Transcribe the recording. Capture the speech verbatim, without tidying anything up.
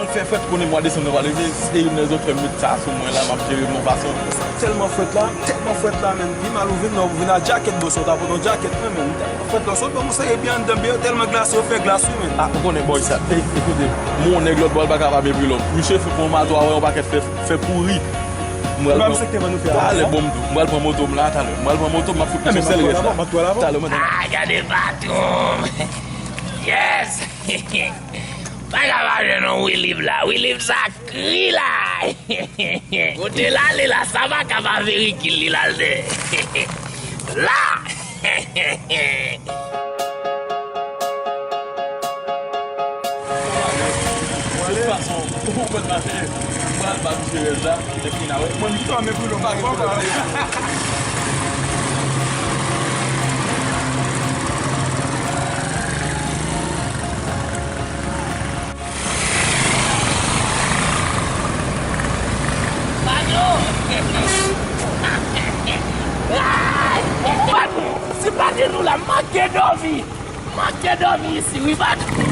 Fè frèt, konnen mwa desanm nan pral rive, se youn nan rezon k fè m met sa sou mwen la, m ap jere m yon fason. Tèlman frèt la, tèlman frèt la, menm. Pi mal ou vin la, ou vin a djakèt, bò, sa w ta pote yon djakèt, menm. Tèlman frèt la, w sot ban m yon seri byen anndan, byen tèlman glase, yo fè glas, wi, menm. Ah, ou konnen, bòy, sa. E, ekoute, m yon nèg lòt bò, l pa ka pa mepri lòm. Misye fè pran mato a, wè yon pakèt fè, fè pouri. M pral pran. Talè, bon, m pral pran moto m la, talè. M pral pran moto m, m ap fè yon sèl rès la. Talè, mwen. Ah, gade patwon! Yes! Pa ka pa jwenn yon Wilib la. Wilib sa kri la. Kote l ale la, sa pa ka pa verikil li l al de. La! Ou konn mache, m pral ba misye rèz la, epi n a wè. Mwen, m tò, men pou nou pa gen pwoblèm. Patwon! Patwon! Si pa te nou la, m manke dòmi! M manke dòmi isi, wi, patwon!